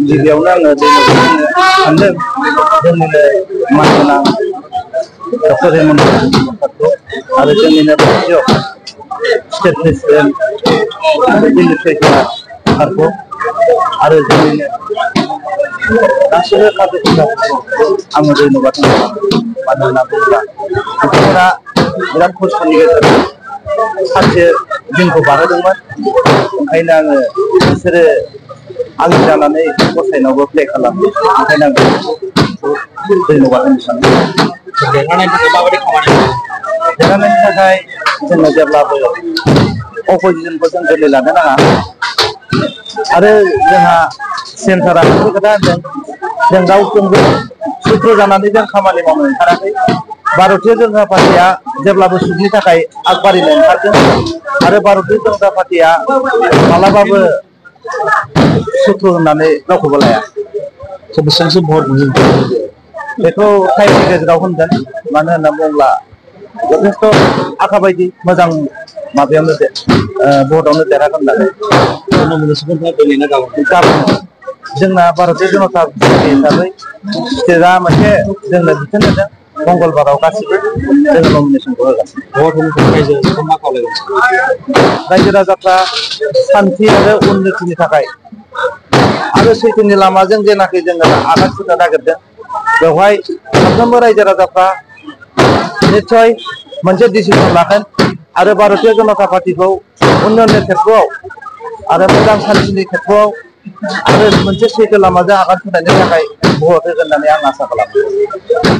गिबियावनो आङो सानदों जोंनिनो मानगोनां डक्टर हेमन्त सरकारखौ आरो जोंनिनो रायजोआव स्टेट प्रेसिडेन्ट दिल्ली सरकारखौ आरो जोंनिनो गासैबो काबिनेटफोरखौ आङो धन्यबाद होयो। मानो होनना बुङोब्ला बिथांमोना बिराद खस्थ'नि गेजेरजों सानसे दिनखौ बारहोदोंमोन। ओंखायनो आङो बिसोरो आंनि जानानै गसाइनावबो प्ले खालामो। ओंखायनो आं धन्यबाद होनो सानो। देरहानायनि थाखाय माबायदि खामानि मावो? देरहानायनि थाखाय जोङो जेब्लाबो अपोजिसनखौ जों गोरलै लानो नाङा आरो जोंहा सेन्टारा मोनसे खोथा होनदों जों रावजोंबो सुथ्रु जानानै जों खामानि मावनो ओंखाराखै। भारतीय जनता पार्टीया जेब्लाबो सुखनि थाखाय आगबारिनो ओंखारदों आरो भारतीय जनता पार्टीया मालाबाबो सुथ्रु होननानै रावखौबो लाया। बेसेबांसो भट मोनो बेखौ टाइमनि गेजेराव होनगोन। मानो होनना बुङोब्ला जथेस्थ' आखा बायदि मोजां माबायावनो भटआवनो देरहागोन होननानै जोंना भारतीय जनता पार्टी हिसाबै स्टेटआ मोनसे जोंनो बिथोन होदों मंगलबाराव गासिबो जोङो नमिनेसनखौ होगोन। भट होनो थाखाय जों मा खालामगोन? रायजो राजाफ्रा शान्ति आरो उन्नतिनि थाखाय आरो सैथोनि लामाजों जेनाखि जोङो आगान सुरनो नागिरदों बेवहाय साफ्रोमबो रायजो राजाफ्रा निस्सय मोनसे डिसिसन लागोन आरो भारतीय जनता पार्टीखौ उन्नयननि खेथ्रआव आरो मोजां सान्थिनि खेथ्रआव आरो मोनसे सैथो लामाजों आगान सुरनायनि थाखाय भट होगोन होननानै आं आसा खालामो।